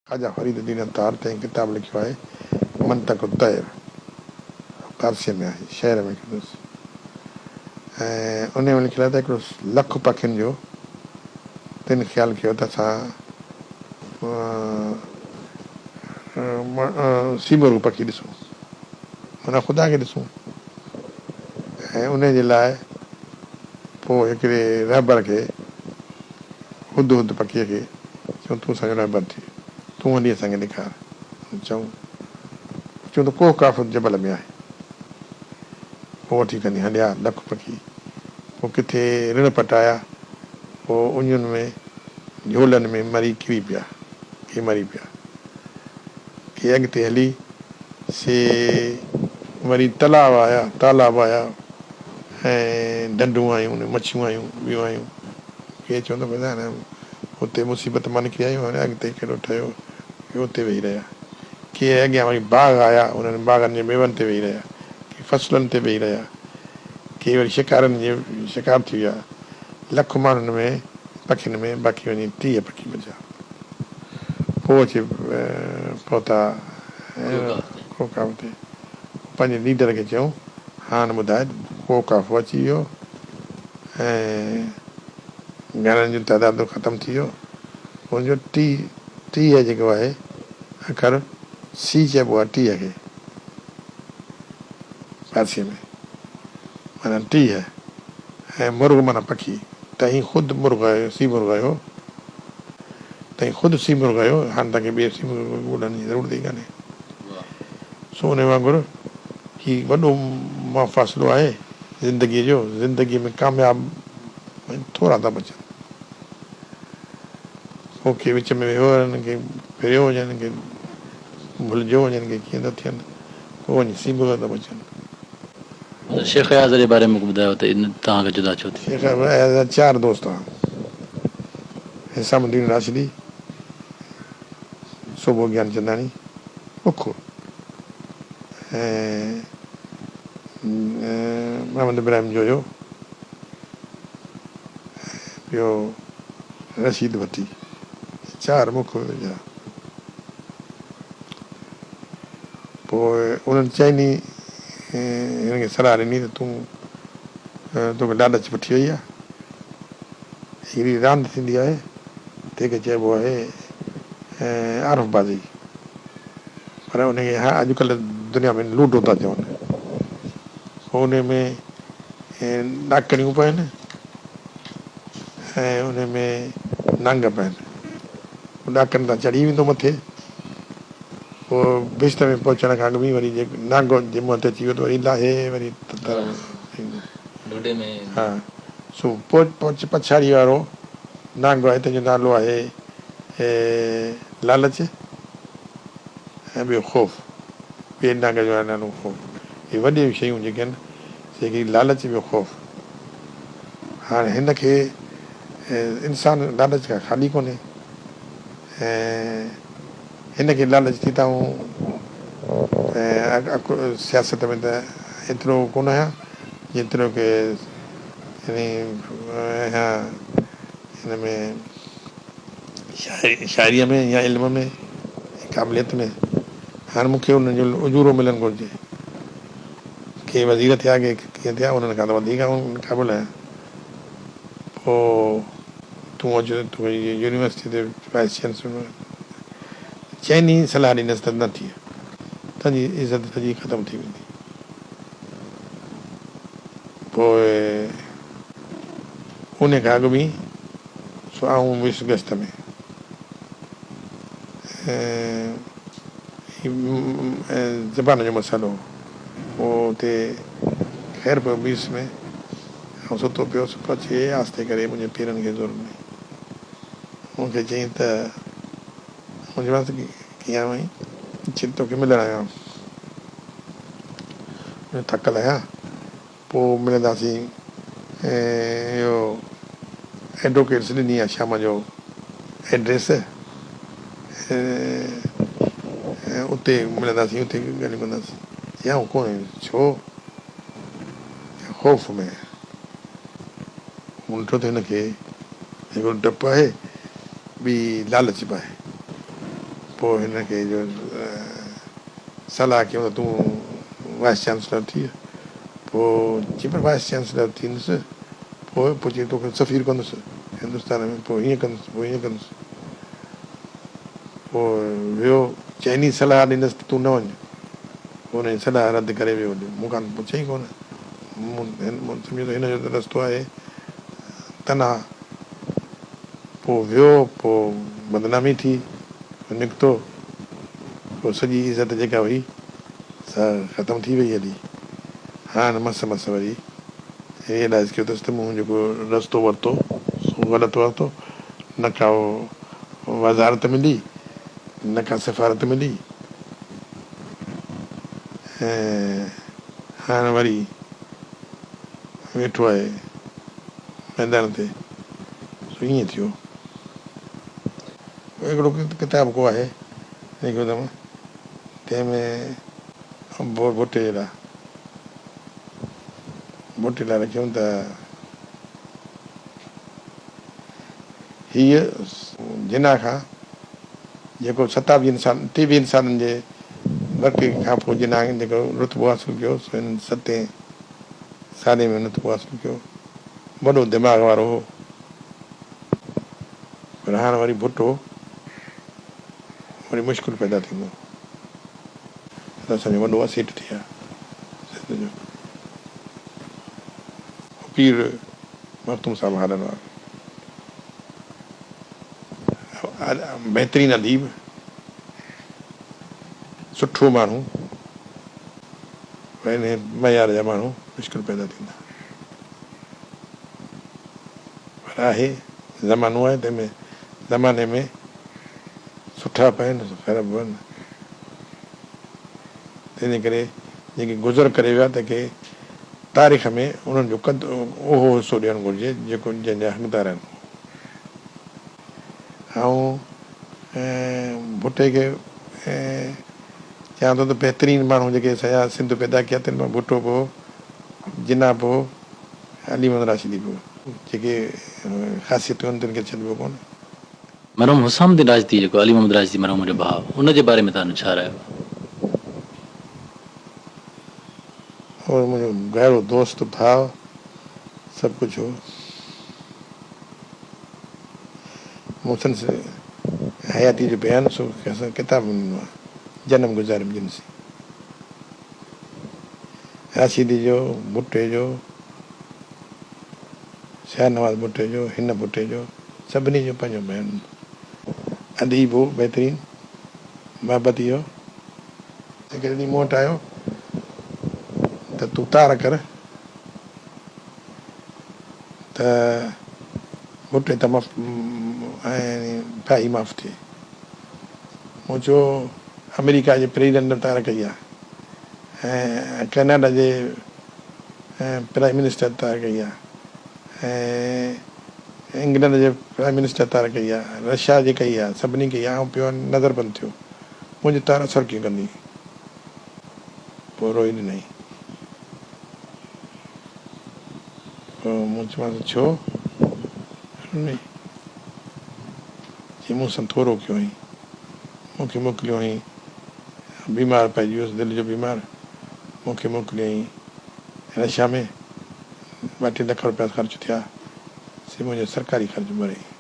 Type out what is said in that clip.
خواجه فريد الدين عطار تنهن ڪتاب لکيو آهي منطق الطير فارسيء ۾ آهي شعر ۾ لکيو اٿس ۽ انهيء ۾ لکيل آهي ته هڪڙو لک پکين جو تن خيال ڪيو ته اسان سيمرغ پکي ڏسون معنيٰ خدا کي ڏسون ۽ انهيء جي لاء پوء هڪڙي رهبر کي هد هد پکيء کي چيائون تون اسان جو رهبر ٿيء، تون هلي اسان کي ڏيکار. چيائون چون ته ڪوهه قاف جبل ۾ آهي. پوء وٺي کڻي هليا لک پکي. پوء ڪٿي رڻ پٽ آيا. پوء اڃن ۾ جهولن ۾ مري ڪري پيا. ڪي مري پيا. ڪي اڳتي هلي سي وري تلاء آيا، تالاب آيا ۽ ڍنڍون آيون، ان ۾ مڇيون آيون، ٻيون آيون. ڪي چون ته ڀلا هاڻي اتي مصيبت مان نڪري آيون، هاڻي اڳتي ڪهڙو ٺهيو، ڪي اتي ويهي رهيا. ڪي اڳيان وري باغ آيا، انهن باغن جي ميون تي ويهي رهيا. ڪي فصلن تي ويهي رهيا. ڪي وري شڪارين جي شڪار ٿي ويا. لک ماڻهن ۾ پکين ۾ باقي وڃي 30 پکي بچيا. پوء اچي پهتا ڪوهه قاف تي. پنهنجي ليڊر کي چيائون، هاڻ ٻڌاء ڪوهه قاف اچي ويو ۽ گهڻن جو تعداد ختم ٿي ويو. ان جو ٽي 30 جيڪو آهي اکر سي چئبو آهي 30 کي فارسيء ۾ معنيٰ 30 ۽ مرغ معنيٰ پکي. تهين خود مرغ آهيو سيمرغ آهيو تهين خود سيمرغ آهيو هاڻ توهان کي ٻئي سيمرغ ڳولڻ جي ضرورت ئي ڪانهي. سو ان وانگر هي وڏو مفاصلو آهي زندگيء جو، زندگيء ۾ ڪامياب ٿورا ٿا بچن. پوء ڪي وچ ۾ ويهو رهن، ڪي ڦريو وڃن، ڪي ڀلجيو وڃن، ڪي ڪيئن ٿا ٿين، پوء وڃي سيمرغ ٿا بچن. شيخ اياز جي باري ۾ ٻڌايو ته توهان کان جدا ڇو ٿي؟ شيخ اياز جا چار دوست هئا، حسام الدين راشدي، سوڀو گيانچنداڻي، بک ۽ محمد ابراهيم جويو ۽ ٻيو رشيد ڀٽي، چار مک جا. پوء انهن چئني هن کي صلاح ڏني ته تون توکي لالچ وٺي وئي آهي. هڪڙي راند ٿيندي آهي تنهن کي چئبو آهي عارف بازي پر ان کي اڄڪلهه دنيا ۾ لوڊو ٿا چون. پوء ان ۾ ڏاڪڻيون پون ۽ ان ۾ نانگ پون. پوء ڏاڪڻ تان چڙهي ويندو مٿي. پوء بهشت ۾ پهچڻ کان اڳ ۾ وري جي نانگ جي منهن تي اچي ويو ته وري لاهي وري تر ايندو. لوڊي ۾. ها سو پوء پڇاڙي وارو نانگ آهي تنهن جو نالو آهي لالچ ۽ ٻيو خوف. ٻئي نانگ جو آهي نالو خوف. اهي وڏيون شيون جيڪي آهن سي هڪڙي لالچ ٻيو خوف. هاڻي هن کي انسان لالچ کان خالي ڪونهي ۽ هن کي لالچ ٿي ته آئون سياست ۾ ته ايترو ڪونه آهيان جيترو ڪي يعني آهيان هن ۾ شاعريء ۾ يا علم ۾ قابليت ۾ هاڻ مون کي انهن جو اجورو ملڻ گهرجي. ڪي وزير ٿيا ڪي ڪيئن ٿيا انهن کان ته وڌيڪ آئون قابل آهيان. پوء تون اچ توکي يونيورسٽيء تي وائيس چانسلر چئني صلاح ڏنس ته نه ٿيء تنهنجي عزت سڄي ختم ٿي ويندي. پوء انهيء کان اڳ ۾ سو آئون ويس گشت ۾. هي زبان جو مسئلو هو. پوء اتي خير پيو ويس ۾ آئون ستو پيو هوس. اچي آهستي ڪري منهنجي پيرن کي زور ڏنائين. مون کي چيائين ته مون چيومانس ڪيئن آيو آهين؟ چي توکي ملڻ آيو آهيان. مون چيو ٿڪل آهيان. پوء ملنداسين. اهو ايڊووڪيٽس ڏني آهي شام جو ايڊريس اتي ملنداسين اتي ڳالهيون ڪنداسين. چي آئون ڪونه ايندس. ڇو؟ خوف ۾. مون ڏٺو ته هن کي هڪڙو ڊپ آهي ٻي لالچ به آهي. پوء هن کي جو صلاح ڪيون ته تون وائيس چانسلر ٿيء. پوء چي پر وائيس چانسلر ٿيندس پوء پوء چي توکي سفير ڪندس هندستان ۾ پوء هيئن ڪندس پوء هيئن ڪندس. پوء ويو چئني صلاح ڏنس ته تون نه وڃ. پوء هن جي صلاح رد ڪري ويو هليو. مون کان پڇيائين ڪونه. مون سمجهيو ته هن جو ته رستو آهي تنها. پوء ويو، پوء بدنامي ٿي، پوء نڪتو، پوء سڄي عزت جيڪا هئي سا ختم ٿي وئي هلي. هاڻ مس مس وري ريئلائيز ڪيو اٿس ته مون جيڪو رستو ورتو سو غلط ورتو، نه ڪا وزارت ملي، نه ڪا سفارت ملي ۽ هاڻ وري ويٺو آهي ميدان تي، سو ائين ٿيو. هڪڙو ڪتاب ڪو آهي لکيو اٿم، تنهن ۾ ڀٽي جي لاء ڀٽي لاء لکيم ته هيء جناح کان جيڪو ستاويهن سال ٽيويهن سالن جي وقفي کان پوء جناح جيڪو رتبو حاصل ڪيو سو هن ستين سالي ۾ رتبو حاصل ڪيو. وڏو دماغ وارو هو. پر هاڻ وري ڀٽو وري مشڪل پيدا ٿيندو ته اسان جو وڏو اسيٽ ٿئي ها سنڌ جو. پير مخدوم صاحب هالن وارو بهترين اديب، سٺو ماڻهو پر انهي معيار جا ماڻهو مشڪل پيدا ٿيندا. پر آهي زمانو آهي تنهن ۾ زماني ۾ سٺا به آهن خراب به آهن. تنهن جي ڪري جيڪي گذر ڪري ويا تنهن کي تاريخ ۾ انهن جو قد اهو حصو ڏيڻ گهرجي جيڪو جنهن جا حقدار آهن. آئون ڀٽي کي چوان ٿو ته بهترين ماڻهو جيڪي اسان جا سنڌ پيدا ڪيا تن مان ڀٽو به هو، جناح به هو ۽ علي محمد راشدي به هو. جيڪي خاصيتون آهن تن کي ڇڏبو ڪونه. مرحوم حسام الدين راشدي جيڪو علي محمد راشدي مرحوم جو ڀاء ان جي باري ۾ توهان جو ڇا رايو آهي؟ هو منهنجو گهرو دوست ڀاء سڀ ڪجهه هو. مون سندس حياتيء جو بيان سو ڪتاب ۾ ڏنو آهي، جنم گذاريم جن سين. راشدي جو، ڀٽي جو، شاهنواز ڀٽي جو، هن ڀٽي جو، سڀني جو پنهنجو بيان ڏنو. اديب هو بهترين، محبتي هو. هڪڙي ڏينهن مون وٽ آيو ته تون تار ڪر ته ڀٽي ته ۽ ڦاهي معاف ٿئي. مون چيو آمريڪا جي پريزيڊنٽ تار ڪئي آهي ۽ ڪئناڊا جي پرائيم منسٽر تار ڪئي آهي ۽ انگلنڊ جي پرائيم منسٽر تار ڪئي آهي، رشيا جي ڪئي آهي، سڀني ڪئي آهي، آئون پيو نظر بند ٿيو، منهنجي تار اثر ڪيئن ڪندي؟ پوء روئي ڏنائين. پوء مون چيومانس ڇو رنئي؟ چي مون سان ٿورو ڪيو هئين، مون کي موڪليو هئين، بيمار پئجي ويس، دل جو بيمار، مون کي موڪليائين رشيا ۾، ٻه ٽي لک روپيا خرچ ٿيا، سي منهنجو سرڪاري خرچ ڀريائين.